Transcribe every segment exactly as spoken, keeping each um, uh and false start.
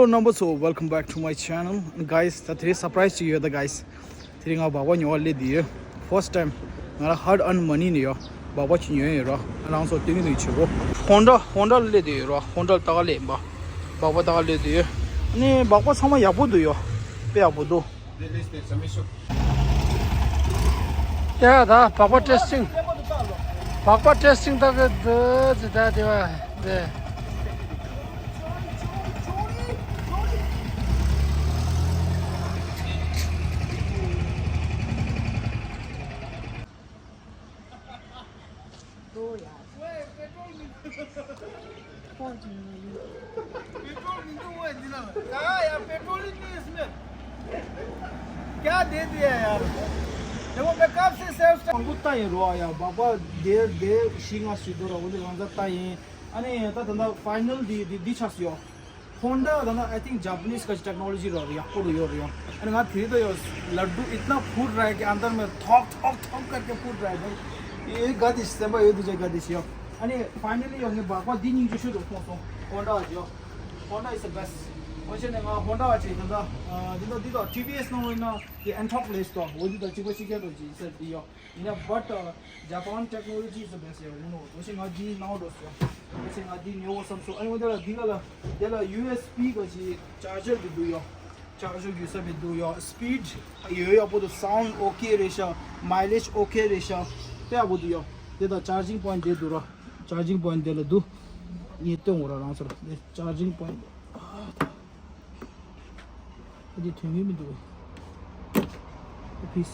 Hello, number two, welcome back to my channel. Guys, ད་དེ་རིང་surprise ཅིག་ཡོད་ད། Guys, དེ་རིང་ང་སྦག་སྦག་ཉོ་བར་སླེབས་བསྡད་ཡོད། First time ང་རང་hard earned money ནས་ཡོ་སྦག་སྦག་ཅིག་ཉོས་ཡོད་ར། རང་ཚོ་སྟོན་གྱི་འདུག་བྱེད་སྒོ། Honda Honda ལ་སླེབས་བསྡད་ཡོད་ར། Honda ལ་ད་ག་སླེབས་ཡིན་པ། སྦག་སྦག་ད་ག་སླེབས་བསྡད་ཡོད། ཨ་ནི་སྦག་སྦག་ཚང་མ་ཡག་པོ་འདུག་ཡོ། དཔེ་ཡག་པོ་འདུག་ཡ་ད་སྦག་སྦག་testing སྦག་སྦག་testing ད་གི་འདི་ཇི་ད་དེ་བ་དེ། पेट्रोल नहीं तो वो है दिला। कहाँ यार, पेट्रोल ही नहीं है इसमें। क्या दे दिया यार। देखो, मैं कब से सेल्फ स्टार्ट। ང་ཚོ་ད་ཡིན་རོ་ཡ། སྦག་སྦག་དེ་དེ་ཤི་ང་སུ་དོ་ར། འོ་དེ་ང་ཚོ་ད་ཡིན། ཨ་ནི་ད་ད་ད་ཕའི་ནལ་དེ་དེ་འདི་ཆགས་སོ་ཡོ། Honda ད་ན། I think Japanese का technology रहा है, ཡག་པོ་ཡོད་རེད་ཡ། ཨ་ནི་ང་དེ་ད་ཡོ། लड्डू इतना फूट रहा है कि अंदर में थोक थोक थोक करके फूट रहा है भाई। ये गदिश से भाई, ये तुझे गदिश ཡོ། ཨ་ནི་finally ཡོ་ངས་སྦག་སྦག་འདི་སྙིང་རྗེ་ཤོས་རུ་མཐོང་སོང་། Honda ཡོ། Honda is the best. ཨོ་ཅེ་ནས་ང་Honda ཅེ་ད་ད། འདི་ད་འདི་ད་ཊི་ཝི་ཨེསི་ནང་ཡིན་ན་ཡི་ཨེན་ཐོག་ལེས་ཏོ། འོ་འདི་ད་གཅིག་པ་གཅིག་རྐྱང་རུ་ཅེ་ས་འདི་ཡོ། ཡིན་ན་but Japan technology is the best ཡ། འོ་ནོ་འོ་ཞེ་ང་འདི་ནང་འགྲོ་སོང་། འོ་ཞེ་ང་འདི་ཉོ་བསམ་སོང་། ཨ་ནི་འོ་དེ་ལ་འདི་ག་ལ་དེ་ལ་ཡུ་ཨེས་པི་ག་ཅིག་ཅར་ཇར་འདི་འདུག་ཡོ། ཅར་ཇར་ཡོད་ས་མི་འདུག་ཡོ། སི་པིཌ་ཡོད་ཡག་པོ་འདུག། sound okay རེད་ཤག། mileage okay རེད་ཤག། དཔེ་ཡག་པོ་འདུག་ཡོ། དེ་དང་charging point དེ་འདུག་ར། charging point དེ་ལ་འདུག། ངས་སྟོན་འོ་ར་རང་ཚོར་དེ་charging point། ཨ་ད། ཨ་ཅེ་དོན་ངེས་མི་འདུག། ཨོ་ཕིས།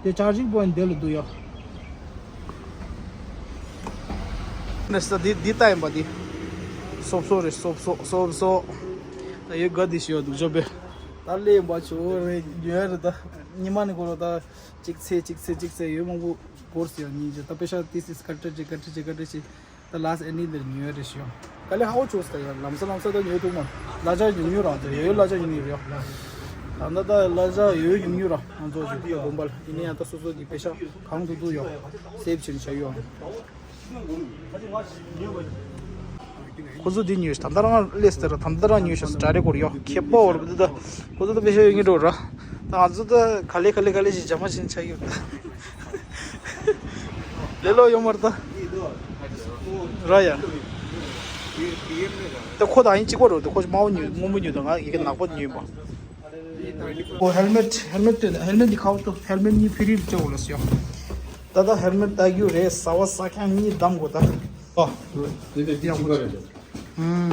དེ་charging point དེ་ལ་འདུག་ཡ། ནས་ད་འདི་འདི་ལྟ་ཡིན་པ་འདི། སོབ་སོ་རེད། སོབ་སོ་སོབ་སོ། ད་ཡོད་དགའ་འདི་ཞིག་ཡོད་འདུག་ཅོ་པེ། ད་ལས་ཡིན་པ་ཆུ་རེད་ཉོས་རེད་ད། ཉི་མ་ནི་གོ་རོ་ད། གཅིག་ཚེ་གཅིག་ཚེ་གཅིག་ཚེ་ཡོད་མང་པོ་འགོར་སི་ཡ་ཉིན་ཅི་ད་པེ་ཤ་ཏི་སི་སི་ཀ་ཏྲེ་ཅི་ཀ་ཏྲེ་ཅི་ཀ་ཏྲེ་ཅི། ད་last ending དེར་ཉོས་རེད་ཤི་ཡོང་། དཀའ་ལས་ཧ་གོ་ཆོག་སྟེ་ཡ་ལམ་སང་ལམ་སང་ད་ཉོས་ཐུབ་མ། གླ་ཆ་ཉུང་ཉུང་རང་ཚོ་ཡོད་ཡོད་གླ་ཆ་ཉུང་ཉུང་རེད་ཡ། ད་ད་ད་གླ་ཆ་ཡོད་ཡོད་ཉུང་ཉུང་རང་ང་ཚོ་ཞིག་ཡོད་བུམ་པར་ཡིན་ན་ཡང་ད་སོ་སོ་གི་པེ་ཤ་གང་ཐུབ་ཐུབ་ཡོད་སེབ་བྱེད་ནས་བྱ་ཡོད། ཁོ་ཚོ་འདི་ཉོས་ཤག་ད་ལྟ་རང་ལས་སྟེར་ད་ལྟ་རང་ཉོས་ཤག་ཟེར་གྲ་རེ་གོ་རེ་ཡོད་ཁེ་པོ་བོར་བུ་ད། ཁོ་ཚོ་ད་པེ་ཤ་ཡོད་ངེས་འགྲོ་ར། ད་ང་ཚོ་ད་ག་ལེ་ག་ལེ་ག་ལེ་ཞིག་ཇ་མ་ཞིག་ཆགས་ཡོད་ད། ལེ་ལོ་ཡོད་མར་ད། ར་ཡ། ད་ཁོ་དང་ཡིན་གཅིག་པ་རེད་ད། ཁོ་དམར་པོ་ཉོས་སྔོན་པོ་ཉོས་ད་ང་ཡི་གེ་ནག་པོ་ཉོས་པ། ཨོ་ཧེལ་མེཊ་ཧེལ་མེཊ་དེ་ཧེལ་མེཊ་འདི་ཁ་བ་ཏོ་ཧེལ་མེཊ་གཉིས་ཕི་རིར་བཅོ་ལ་སོ། ད་ད་ཧེལ་མེཊ་ད་རྒྱུ་རེད་ཟ་བ་ཟ་ཁང་གཉིས་བདམས་དགོས་ད། ཨོ། དེ་དེ་དེ་གཅིག་པ་རེད། ཨུམ།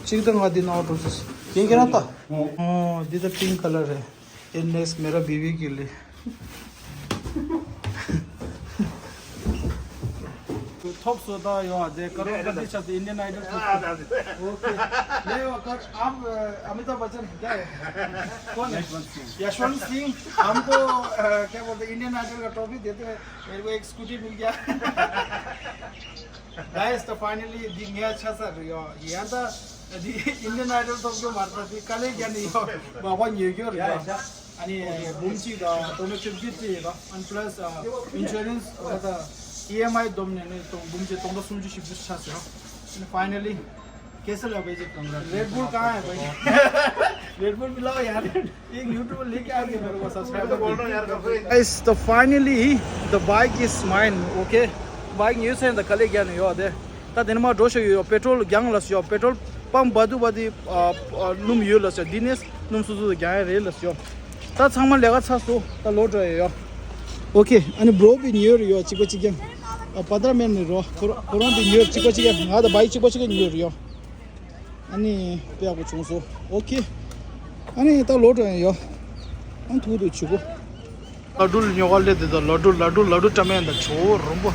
གཅིག་ད་ང་འདི་ནང་འགྲོ་ཟེར། ཡིན་གྱི་ར་ད། ཨོ། འདི་ད་pink colour རེད། ये नेक्स्ट मेरा बीवी के लिए। ཐོབ་སོ་ད་ཡོད་དེ་ཀ་རོར་པ་ཏི་ཆགས་ཏེ་Indian Idol ཐོབ་སོ། ཨོ་ཁེ། ལེ་ཡོ་ཀར་ཨམ་ཨ་མི་ཏཱབ་བཅན་ཀྱ་है कौन है? यशवंत सिंह। हमको क्या बोलते हैं, Indian Idol का ट्रॉफी देते हैं, मेरे को एक स्कूटी मिल गया। गाइस, तो finally འདི་ངའི་ཆ་ཚང་རེད་ཡོ། ཡང་ད་འདི་Indian Idol ཐོབ་རྒྱུ་མ་རེད་ད། འདི་དཀའ་ལས་རྒྱག་ནས་ཡོ་སྦག་སྦག་ཉོ་རྒྱུ་རེད་ཡོ། ཨ་ནི་འབུམ་གཅིག་དང་ཏོ་མེ་ཊོ་གི་ཊི་ཡིན་རོ། And plus insurance ད་ཨི་ཨེམ་ཨའི་བསྡོམས་ནས་ནི་ཏོ་འབུམ་གཅིག་སྟོང་ཕྲག་སུམ་ཅུ་བཞི་བཅུ་ཆགས་སོང་། And finally कैसे लगा भाई जी कमरा? रेड बुल कहाँ है भाई? रेड बुल पिलाओ यार। एक यूट्यूबर लेके आ गया मेरे को subscriber. Guys, the finally the bike is mine, okay? Bike ཉོས་ཚར་ད་དཀའ་ལས་རྒྱག་ནས་ཡོད་དེ། ད་དེ་ནས་མར་འགྲོ་ཤོག་ཡོད་ཡོད། པེ་ཊོལ་རྒྱང་ལ་སོ་ཡོད། པེ་ཊོལ་པམ་བ་དུ་བ་དི་སྣུམ་ཡོད་ལ་སོ་ཡོད། འདི་ནས་སྣུམ་སོ་སོ་རྒྱང་ཡ་རེད་ལ་སོ་ཡོད། ད་ཚང་མ་ལས་ཀ་ཚར་སོང་། ད་ལོག་འགྲོ་ཡ་ཡོད། ཨོ་ཁེ། ཨ་ནི་བྲོ་བི་ཉོས་རེད་ཡོད། གཅིག་པ་གཅིག་རྐྱང་། ཨ་པ་ཏྲ་མེན་ནི་རོ། ཁོ་རང་ཁོ་རང་དེ་ཉོས་གཅིག་པ་གཅིག་རྐྱང་། ང་དང་བའི་གཅིག་པ་གཅིག་རྐྱང་ཉོས་རེད་ཡོད། ཨ་ནི་དཔེ་ཡག་པོ་བྱུང་སོང་། ཨོ་ཁེ། ཨ་ནི་ད་ལོག་འགྲོ་ཡ་ཡོད། ཨ་ཐུག་ཏུ་ཆུ་གོ། ལ་ཌུ་ཉོ་ག་སླེབས་དེ་ད་ལ་ཌུ་ལ་ཌུ་ལ་ཌུ་བཀྲམ་ཡ་ད་ཇོ་བོ་རོང་པོ།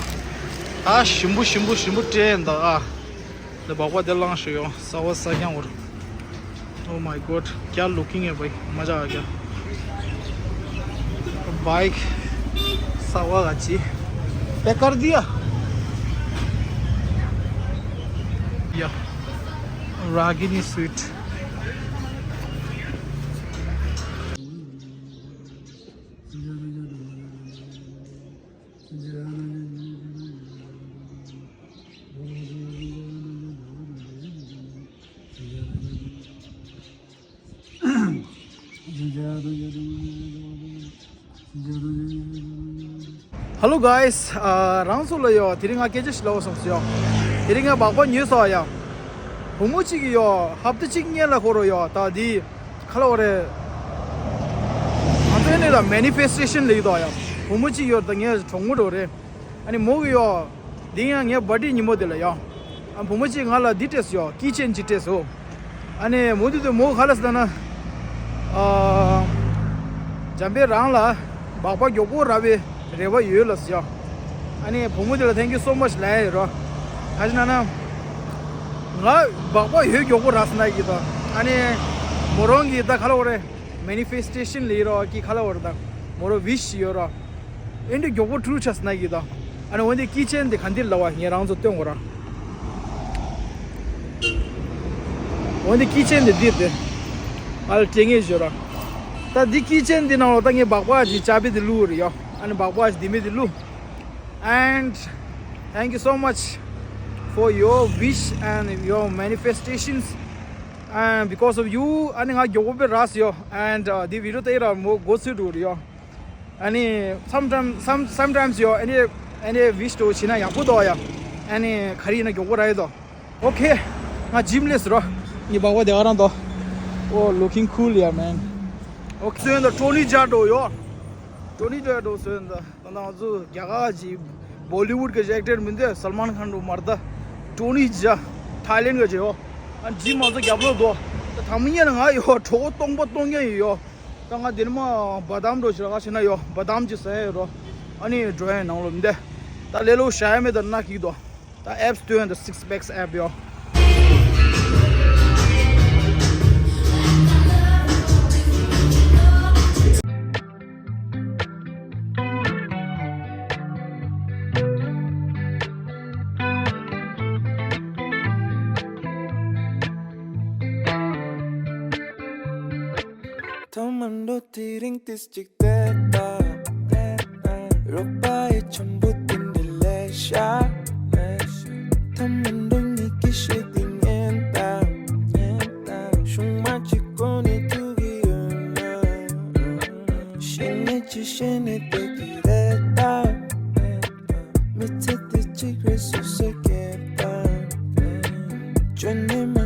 ད་ཞིམ་པོ་ཞིམ་པོ་ཞིམ་པོ་སྤྲད་ཡ་ད་ཨ། ले बाबा दे लांग शो यो, सावा साग्यां और। Oh my God, क्या लुकिंग है भाई, मजा आ गया। बाइक सावा अच्छी पैक कर दिया। या, Ragini sweet. Hello guys, ཨ་རང་ཚོ་ལ་ཡོ་དེ་རིང་ང་སྐད་ཆ་ཞིག་ལབ་བསམ་སོང་ཡོ། དེ་རིང་ང་སྦག་སྦག་ཉོས་སོང་ཡ། བུ་མོ་གཅིག་གིས་ཡོ་ཧབ་ཏ་གཅིག་སྔོན་ལ་ཁོ་རོ་ཡོ་ད་དེ་ཁ་ལ་འོ་རེད། ང་ཚོ་ནི་ལ་མེ་ནི་ཕེ་སི་ཊེ་ཤན་ལབ་ཀྱི་འདུག་ཡ། བུ་མོ་གཅིག་ཡོད་ད་ངའི་གྲོགས་མོ་འགྲོ་རེད། ཨ་ནི་མོ་གི་ཡོ། དེ་ཡང་ངའི་བར་ཌེ་ཉིན་མོ་དེ་ལ་ཡོ། ཨ་བུ་མོ་གཅིག་ང་ལ་འདི་སྤྲད་སོང་ཡོ། ཀི་ཅེན་གཅིག་སྤྲད་སོང་། ཨ་ནི་མོ་དེ་དུས་མོ་ག་ལ་ཟེར་ན། ཨ། འཇམ་དཔལ་རང་ལ་སྦག་སྦག་མགྱོགས་པོ་རག་པའི་རེ་བ་ཡོད་ལབ་སོང་ཡོ། ཨ་ནི་བུ་མོ་དེ་ལ་thank you so much ལབ་ཡ་ཡོད་རོ། ག་ཅི་ན་ན། ང་སྦག་སྦག་ཡོད་མགྱོགས་པོ་རག་སོང་ན་གི་ད། ཨ་ནི་མོ་རང་གི་ད་ག་ལ་འོ་རེད། མེ་ནི་ཕེ་སི་ཊེ་ཤན་ལབ་ཀྱི་རོ་གི་ག་ལ་འོ་རེད་ད། མོ་རང་ཝི་ཤི་ཡོད་རོ། ཨེ་འདྲ་མགྱོགས་པོ་ཊུ་རུ་ཆགས་སོང་ན་གི་ད། ཨ་ནི་འོན་ཏེ་ཀི་ཅེན་དེ་ག་འདིར་ལབ་པ་ངས་རང་ཚོ་སྟོན་དགོས་ར། འོན་ཏེ་ཀི་ཅེན་དེ་འདིར་དེ། ང་ལ་སྤྲད་ངེས་ཡོད་ར། ད་འདི་ཀི་ཅེན་འདི་ནང་ལ་ད་ངས་སྦག་སྦག་ཅིག་ཅ་བི་དེ་བླུགས་རེད་ཡོ། ཨ་ནི་སྦག་སྦག་ཅིག་འདི་མེད་དེ་བླུགས། And thank you so much for your wish and your manifestations. And because of you, ཨ་ནི་ང་མགྱོགས་པོ་དཔེ་རག་སོང་ཡོ། And uh, འདི་བི་ཌི་ཡོ་ལྟ་ཡི་ར་མོ་དགོད་ཚོད་འགྲོ་རེད་ཡོ། ཨ་ནི་sometimes some sometimes ཡོ། ཨ་ནི་ཨ་ནི་ཝི་ཤི་འདྲ་བོ་བྱས་ན་ཡག་པོ་འདུག་ཡ། ཨ་ནི་ག་རེ་ཡིན་ན་མགྱོགས་པོ་རག་ཡོད་དོ། ཨོ་ཁེ། ང་ཇིམ་སླེབས་སོང་ར། ངའི་སྦག་སྦག་དེ་ག་རང་འདུག Oh, looking cool, yeah, man. ཨོ་ཁེ། སོན་ད་ཊོ་ནི་ཇར་འདྲ་བོ་ཡོ། ཊོ་ནི་ཇར་འདྲ་བོ་སོན་ད། ད་ང་ཚོ་རྒྱ་གར་གྱི་བོ་ལི་ཝུཌ་གི་ཨེག་ཊར་མིན་ཏེ་སལ་མཱན་ཁཱན་འདྲ་བོ་མ་རེད་ད། ཊོ་ནི་ཇར། ཐའི་ལེན་གི་ཇི་ཡོ། ཨ་ཇིམ་ང་ཚོ་རྒྱབ་ལོགས་འདུག་ད་ད་མི་ཉན་ང་ཡོ་གྲོད་ཁོག་སྟོང་པ་སྟོང་རྐྱང་ཡོད་ཡོ། ད་ང་འདི་ནས་མར་བ་དམ་འགྲོ་ཞིག་ལ་ག་ཕྱིན་ན་ཡོ། བ་དམ་ཅིག་ཟ་ཡ་ཡོད་རོ། ཨ་ནི་འགྲོ་ཡ་ནང་ལོགས་འདི། ད་ལེ་ལོ་ཞ་ཡ་མེད་ད་ན་གི་འདུག་ད་ཨེབ་སི་སྟོན་ད་སིགས་པེག་ཨེབ་ཡོ། ཐ་མ་འགྲོ་དེ་རིང་ཏིས་ཅིག་བསྡད་ད། རོགས་པ་ཡི་འཆམ་པོ་དེ་འདྲ་ལས་ཤ། ཐ་མ་འགྲོ་ཉིད་ཀྱི་ཤེས་དེ་ཉན་ད། ཤུང་མ་གཅིག་གོ་ནས་ཐུག་གི་ཡོད་ན། ཤེས་ནས་ཅི་ཤེས་ནས་བསྡད་ཀྱི་རེད་ད། མི་ཚེ་འདི་གཅིག་རེད་སུ་ཟེར་གྱི་ད། བཅོས་ནས་